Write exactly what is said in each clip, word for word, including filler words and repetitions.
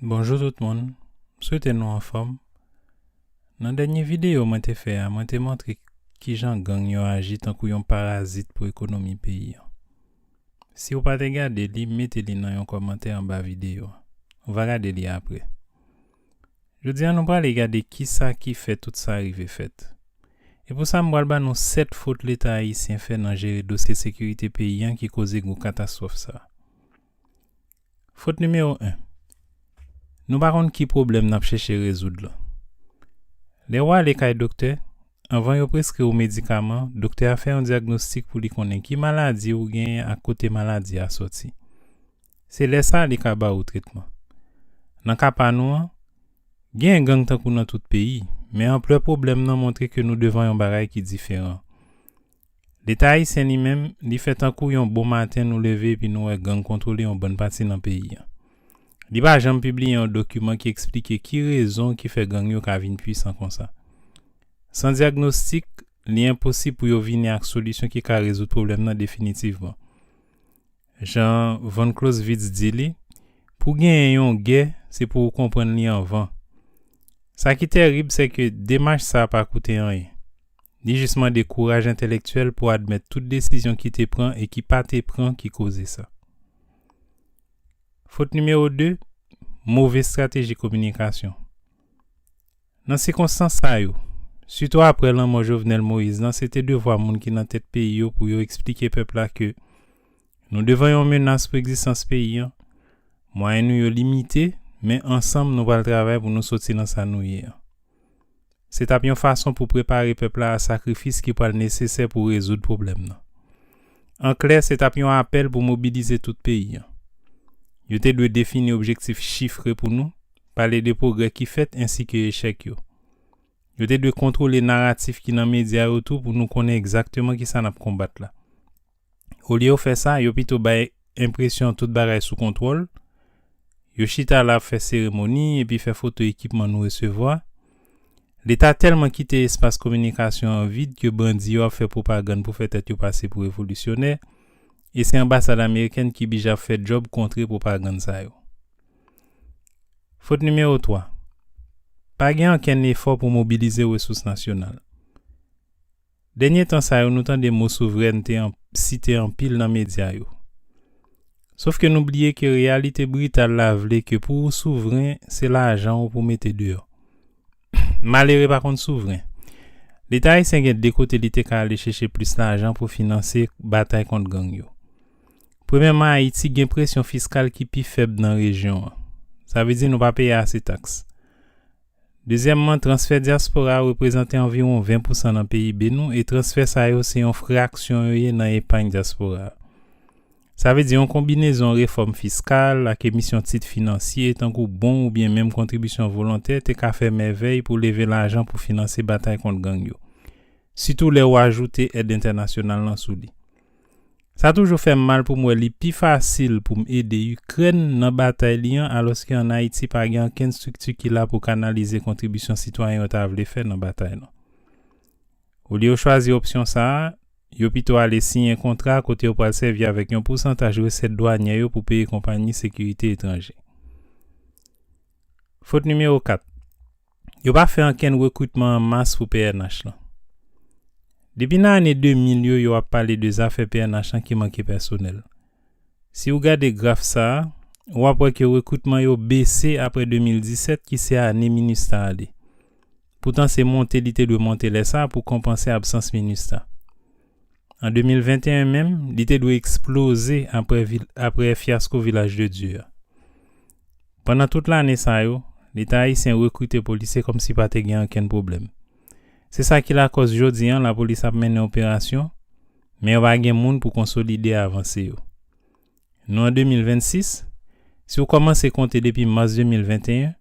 Bonjou tout moun. M swete nou anfòm. Nan dènye videyo mwen te fè a, mwen te montre kijan gang yo aji tankou yon parazit pou ekonomi peyi an. Si w pa te gade li, mete li nan yon kòmantè anba videyo a. Ou va gade li apre. Jodi a, nou prale gade kisa ki fè tout sa rive fèt. E pou sa, m pral ba nou sèt fot Leta ayisyen fè nan jere dosye sekirite peyi an ki koze gwo katastwòf sa a. Fot nimewo en. Nou pa konn ki pwoblèm n ap chèche rezoud lan. Lè w ale kay doktè, anvan yo preskri w medikaman, doktè a fè yon dyagnostik pou li konnen ki maladi ou genyen ak kote maladi a sòti. Se lè sa a li ka ba ou tretman. Nan ka pa nou an, gen gang tankou nan tout peyi, men anplè pwoblèm nan montre ke nou devan yon bagay ki diferan. Leta ayisyen li menm, li fè tankou yon bon maten nou leve epi nou wè gang kontwole yon bann pati nan peyi an. Li pa janm pibliye yon dokiman ki eksplike ki rezon ki fè gang yo ka vin pwisan konsa. San dyagnostik, li enposib pou yo vini ak solisyon ki ka rezoud pwoblèm nan definitivman. Jan von Clausewitz di li, pou genyen yon gè, se pou w konprann li anvan. Sa ki tèrib, se ke demach sa a pa koute anyen. Li jis mande kouraj entèlektyèl pou admèt tout desizyon ki te pran e ki pa te pran ki koze sa. Fot nimewo de, move estrateji kominikasyon. Nan sikonstans sa yo, sitou apre lanmò Jovenel Moïse lan, se te devwa moun ki nan tèt peyi yo pou yo eksplike pèp la ke nou devan yon menas pou egzistans peyi an, mwayen nou yo limite, men ansanm nou pral travay pou nou soti nan sa nou ye an. Se t ap yon fason pou prepare pèp la a sakrifis ki pral nesesè pou rezoud pwoblèm nan. An klè, se t ap yon apèl pou mobilize tout peyi an. Yo te dwe defini objektif chifre pou nou, pale de pwogrè ki fèt ensi ke echèk yo. Yo te dwe kontwole naratif ki nan medya yo tou pou nou konnen egzakteman kisa n ap konbat la. Olye yo fè sa, yo pito bay enpresyon tout bagay sou kontwòl. Yo chita la ap fè seremoni epi fè foto ekipman nou resevwa. Leta tèlman kite espas kominikasyon an vid ke bandi yo ap fè pwopagann pou fè tèt yo pase pou revolisyonè, e se anbasad amerikèn ki blije ap fè djòb kontre pwopagann sa yo. Fot nimewo twa. Pa gen okenn efò pou mobilize resous nasyonal. Dènye tan sa yo, nou tande mo souvrènte an, site anpil nan medya yo. Sòf ke nou bliye ke reyalite brital la vle ke pou ou souvren, se lajan ou pou mete deyò. Malere pa konn souvren. Leta ayisyen gen de kote li te ka ale chèche plis lajan pou finanse batay kont gang yo. Premyèman, Ayiti gen presyon fiskal ki pi fèb nan rejyon an. Sa vle di nou pa peye ase taks. Dezyèmman, transfè dyaspora a reprezante anviwon ven pousan nan P I B nou, e transfè sa yo se yon fraksyon yo ye nan epay dyaspora a. Sa vle di yon konbinezon refòm fiskal ak emisyon tit finansye, tankou bon oubyen menm kontribisyon volontè, te ka fè mèvèy pou leve lajan pou finanse batay kont gang yo. Sitou lè w ajoute èd entènasyonal lan sou li. Sa toujou fè m mal pou m wè li pi fasil pou m ede Ikrèn nan batay li an, alòske ann Ayiti pa gen okenn estrikti ki la pou kanalize kontribisyon sitwayen yo ta vle fè nan batay lan. Olye yo chwazi opsyon sa a, yo pito ale siyen kontra kote yo pral sèvi avèk yon pousantaj resèt dwanyè yo pou peye konpayi sekirite etranje. Fot nimewo kat. Yo pa fè ankenn rekritman an mas pou P N H lan. Depi nan ane de mil yo, yo ap pale de zafè P N H lan ki manke pèsonèl. Si w gade graf sa a, w ap wè ke rekritman yo bese apre de mil disèt, ki se ane MINUSTAH ale. Poutan, se monte li te dwe monte lè sa a pou konpanse absans MINUSTAH. An de mil venteyen menm, li te dwe eksploze apre, vil, apre fyasko Vilaj de Dye a. Pandan tout lane sa yo, Leta ayisyen rekrite polisye kòmsi pa te gen okenn pwoblèm. Se sa ki lakòz jodi an lapolis ap mennen operasyon, men yo pa gen moun pou konsolide avanse yo. Nou an de mil vennsis, si w kòmanse konte depi mas de mil venteyen,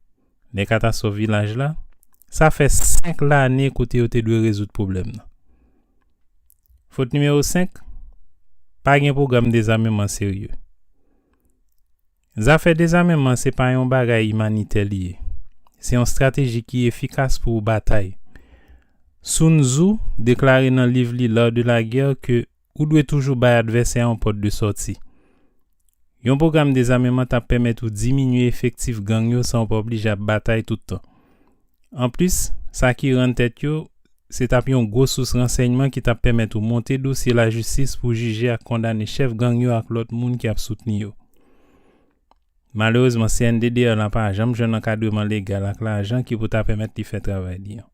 lè katastwòf Vilaj la, sa fè senk lane kote yo te dwe rezoud pwoblèm nan. Fot nimewo senk, pa gen pwogram dezameman serye. Zafè dezameman se pa yon bagay imanitè li ye. Se yon estrateji ki efikas pou w batay. Sun Tzu deklare nan liv li L'Art de la Guerre ke ou dwe toujou bay advèsè a yon pòt de sòti. Yon pwogram dezameman t ap pèmèt ou diminye efektif gang yo san w pa oblije ap batay tout tan. Anplis, sa ki rann tèt yo, se t ap yon gwo sous ransèyman ki t ap pèmèt ou monte dosye lajistis pou jije ak kondane chèf gang yo ak lòt moun ki ap soutni yo. Malerezman, C N D D R la pa janm jwenn ankadreman legal ak lajan ki pou ta pèmèt li fè travay li an.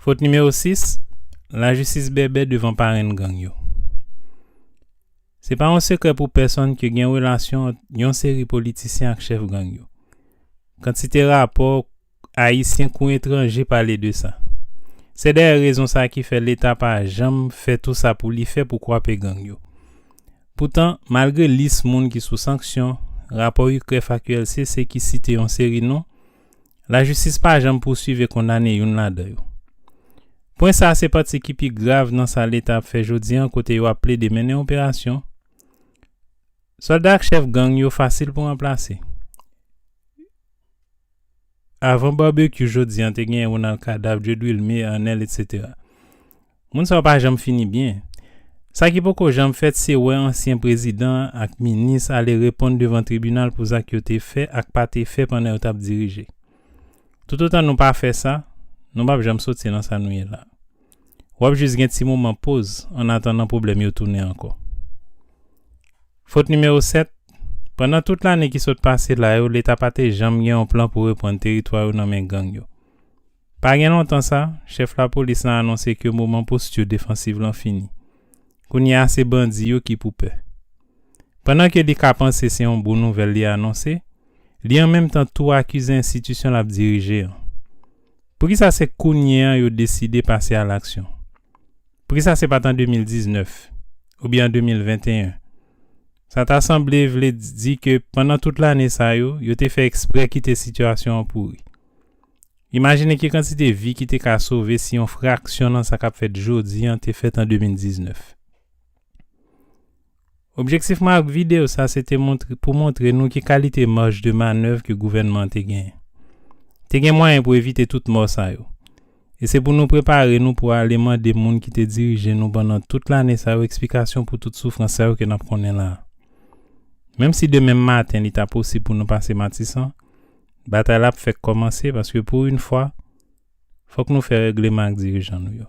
Fot nimewo sis, lajistis bèbè devan parenn gang yo. Se pa yon sekrè pou pèsonn ke gen relasyon ant yon seri politisyen ak chèf gang yo. Kantite rapò ayisyen kou etranje pale de sa. Se dayè rezon sa ki fè Leta pa janm fè tou sa pou li fè pou kwape gang yo. Poutan, malgre lis moun ki sou sanksyon, rapò UCREF ak U L C C ki site yon seri non, lajistis pa janm pousuiv e kondane youn ladan yo. Pwen sa a se pati ki pi grav nan sa Leta ap fè jodi an kote yo ap plede mennen operasyon. Sòlda ak chèf gang yo fasil pou ranplase. Avan Barbecue jodi an te gen Ronald Kadav, Dieud Wilmé, Arnel, etsetera. Moun sa yo pa janm fini byen. Sa ki poko janm fèt se wè ansyen prezidan ak minis ale reponn devan tribinal pou zak yo te fè ak pa te fè pandan yo t ap dirije. Toutotan nou pa fè sa, nou p ap janm soti nan sa nou ye la. W ap jis gen ti moman poz annatandan pwoblèm yo tounen ankò. Fot nimewo sèt, pandan tout lane ki sot pase la yo, Leta pa te janm gen yon plan pou reprann teritwa yo nan men gang yo. Pa gen lontan sa, chèf lapolis lan anonse ke moman postye defansiv lan fini. Kounye a se bandi yo ki pou pè. Pandan ke li ka panse se yon bon nouvèl li anonse, li an menm tan tou akize enstitisyon l ap dirije an. Poukisa se kounye an yo deside pase a laksyon? Poukisa se pa t an de mil diznèf oubyen an de mil venteyen? Sa ta sanble vle di ke pandan tout lane sa yo, yo te fè eksprè kite sitiyasyon an pouri. Imajine ki kantite vi ki te ka sove si yon fraksyon nan sa k ap fèt jodi an te fèt an de mil diznèf. Objektif mwen ak videyo sa se te montre, pou montre nou ki kalite maj de manèv ke gouvènman an te genyen. Te gen mwayen pou evite tout mò sa yo. E se pou nou prepare nou pou ale mande moun ki te dirije nou pandan tout lane sa yo eksplikasyon pou tout soufrans sa yo ke n ap konnen la a. Menm si demen maten li ta posib pou nou pase Matisan, batay la ap fèk kòmanse paske pou yon fwa, fòk nou fè règleman ak dirijan nou yo.